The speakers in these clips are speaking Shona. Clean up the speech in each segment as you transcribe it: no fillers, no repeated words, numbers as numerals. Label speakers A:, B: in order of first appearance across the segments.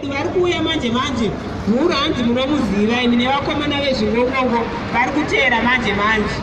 A: Vari kuuya manje manje, mhuru hanzi munomuziva imi nevakomana vezvingongongo vari kuteera manje manje.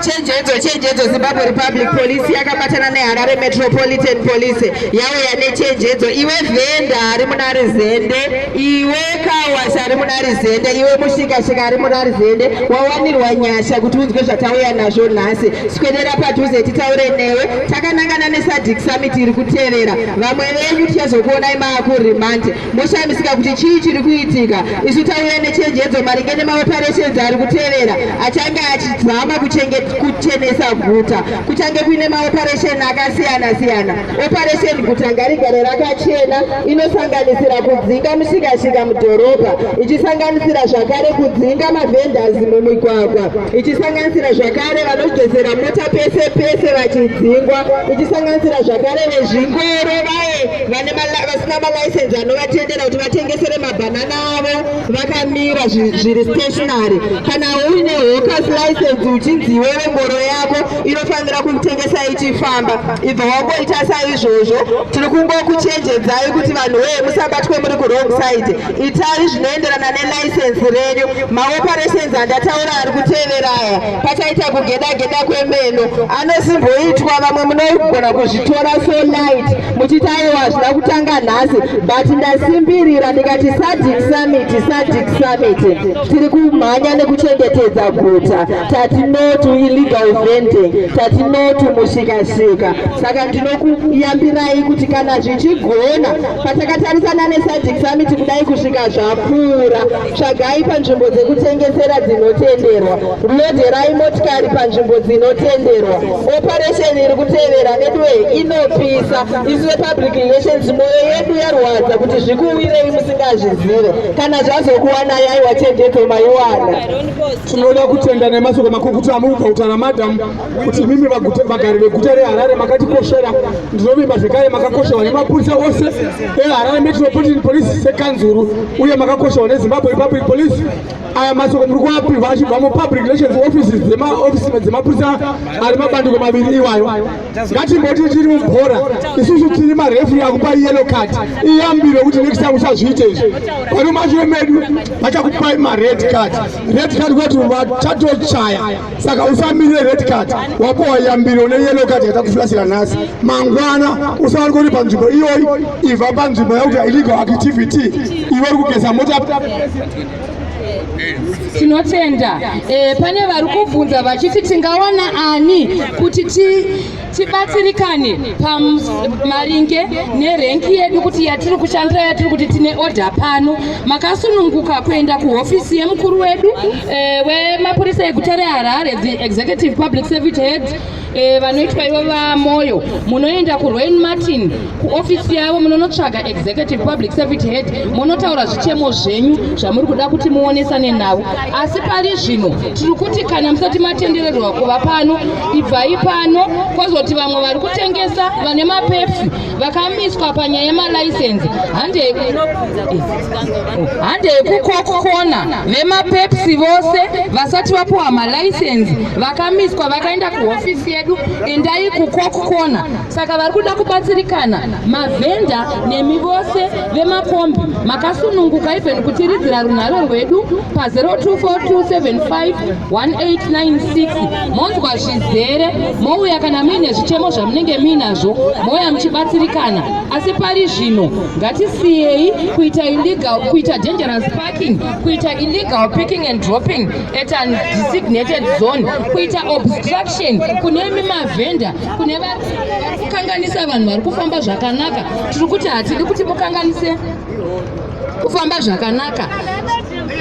B: Chenjedzo, chenjedzo, Zimbabwe Republic Police yakabatana neHarare Metropolitan Police yauya nechenjedzo. Iwe vhenda ari muna Rizende, iwe kawasha ari muna Rizende, iwe mushikashika ari muna Rizende, wawanirwa nyasha kuti unzwe zvatauya nazvo nhasi. Swedera padhuze titaure newe takanangana neSADC Summit iri kutevera. Vamwe venyu tichazokuonai maakuremand moshamisika kuti chii chiri kuitika. Isu tauya nechenjedzo maringe nemaoperations ari kutevera achange achizama kuchenesa guta. Kuchange kuine maoperation akasiyana siyana. Operation guta ngarigare rakachena inosanganisira kudzinga mushikashika mudhorobha, ichisanganisira zvakare kudzinga mavendors mumigwagwa, ichisanganisira zvakare vanodzosera mota pese pese vachidzingwa, ichisanganisira zvakare vezvingoro vaye vane vasina malaisenzi anovatendera kuti vatengesere mabhanana avo vakamira zviri stationary. Kana uine hawkers license uchinzi iwewe ngoro yako inofanira kutengesa ichifamba, ibva wangoita saizvozvo. Tiri kungokuchenjedzai kuti vanhu wee musabatwe muri kuwrong side, itai zvinoenderana nelicense renyu. Maoperations andataura ari kutevera aya, pachaita kugeda geda kwemeno anosimboitwa. Vamwe munogona kuzvitora so light muchiti aiwa hazvina kutanga nhasi, but ndasimbirira ndikati SADC Summit, SADC Summit, tiri kumhanya nekuchengetedza guta. Tati no to illegal vending, tati no to mushikashika. Saka ndinokuyambirai kuti kana zvichigona, patakatarisana neSADC Summit kudai kusvika zvapfuura, tsvagai panzvimbo dzekutengesera dzinotenderwa, lodherai motikari panzvimbo dzinotenderwa. Operation iri kutevera veduwe inopisa. Isu vepublic relations mwoyo yedu yarwadza kuti zvikuwirei musingazvizive. Kana zvazokuwanai, aiwa, chenjedzo maiwana.
C: Tinoda kutenda nemasoko makukutu amuri kubva kutaura, madam, kuti imimi vagari veguta reHarare makatikoshera. Ndinovimba zvekare makakosherwa nemapurisa ose eHarare Metropolitan Police sekanzuru, uye makakosherwa neZimbabwe Republic Police. Aya masoko muri kuapihwa achibva mupublic relations offices dzemaofisi dzemapurisa ari mabandiko maviri iwayo. Ngatimboti tiri mubhora, isusu tiri mareferee akupa yellow card, iyambiro kuti next time usazviite izvi. Vari mashure medu vachakupai mared card. Red card kwati vachatochaya, saka usamirire red card. Wapiwa yambiro neyellow card yatakuflasira nhasi, mangwana usawanika uri panzvimbo iyoyi. Ibva panzvimbo yakuti illegal activity, iwe uri kugeza mota.
D: Tinotenda. Pane vari kubvunza vachiti tingawana ani kuti tibatsirikane pamaringe nerenki yedu, kuti yatiri kushandira, yatiri kuti tine order pano. Makasununguka kuenda kuhofisi yemukuru wedu wemapurisa eguta reHarare, the executive public service head, vanoitwa ivo vaMoyo. Munoenda kuRoyne Martin, kuofisi yavo, munonotsvaga executive public service head, munotaura zvichemo zvenyu zvamuri kuda kuti muonesane navo. Asi pari zvino tiri kuti kana musati matendererwa kuva pano, ibvai pano. Kwozoti vamwe vari kutengesa vane maPepsi vakamiswa panyaya yemalaisenzi, handei kukokona. VemaPepsi vose vasati vapiwa malaisenzi vakamiswa vakaenda kuhofisi yedu, endai kukokona. Saka vari kuda kubatsirikana, mavhenda nemi vose vemakombi, makasununguka even kutiridzira runhare rwedu pa0242751896, monzwa zvizere, mouya kana muine zvichemo zvamunenge muinazvo, mouya muchibatsirikana. Asi pari zvino ngatisiyei kuita illegal, kuita dangerous parking, kuita illegal picking and dropping at undesignated zone, kuita obstruction kune mavhenda, kune vari kukanganisa vanhu vari kufamba zvakanaka. Tiri kuti hatidi kuti mukanganise kufamba zvakanaka.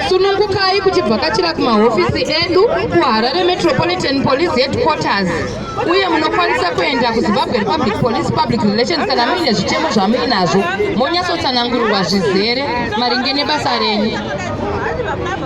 D: Sunungukai kuchibvakachira kumahofisi edu kuHarare Metropolitan Police Headquarters, uye munokwanisa kuenda kuZimbabwe Republic Police Public Relations kana muine zvichemo zvamuinazvo, monyatsotsanangurirwa zvizere maringe nebasa renyu.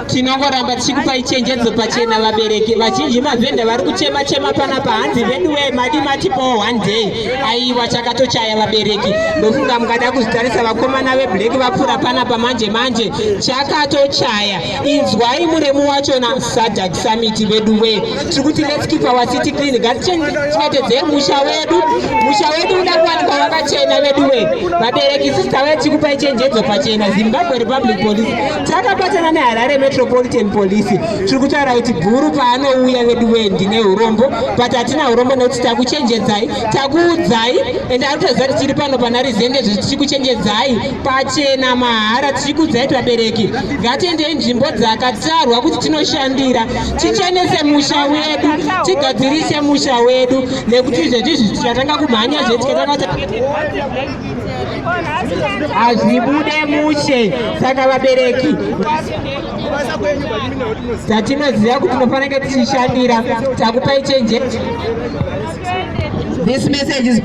A: Tinongoramba tichikupai chenjedzo pachena. Vabereki vazhinji, mavhenda vari kuchema chema panapa, hanzi veduwe madi matipowo one day. Aiwa, chakatochaya vabereki. Ndofunga mungada kuzvitarisa, vakomana veblack vapfuura panapa manje manje, chakatochaya. aya. Inzwai muremu wachona. SADC summit vedu we, tiri kuti let's keep our city clean. Ngatichengetedzei musha wedu. Musha wedu uda kuwanikwa wakachena vedu we. Vabereki, isusu tauya tichikupai chenjedzo pachena. Zimbabwe Republic Police takabatana neHarare Metropolitan Police tiri kutaura kuti bhuru paanouya vedu we, ndine urombo, but hatina urombo nekuti takuchenjedzai, takuudzai, ende ari kutoziva kuti tiri pano pana Rizende. Zve tichikuchenjedzai pachena mahara, tichikuudzai kuti vabereki, ngatiendei nzvimbo dzakatarwa kuti tinoshandira, tichenese musha wedu, tigadzirise musha wedu, nekuti izvezvizvi tichatanga kumhanya zve, tikatanga kuti hazvibude mushe. Saka vabereki, dzatinoziva kuti tinofanira tichishandira, takupai chenjedzo.
B: This message is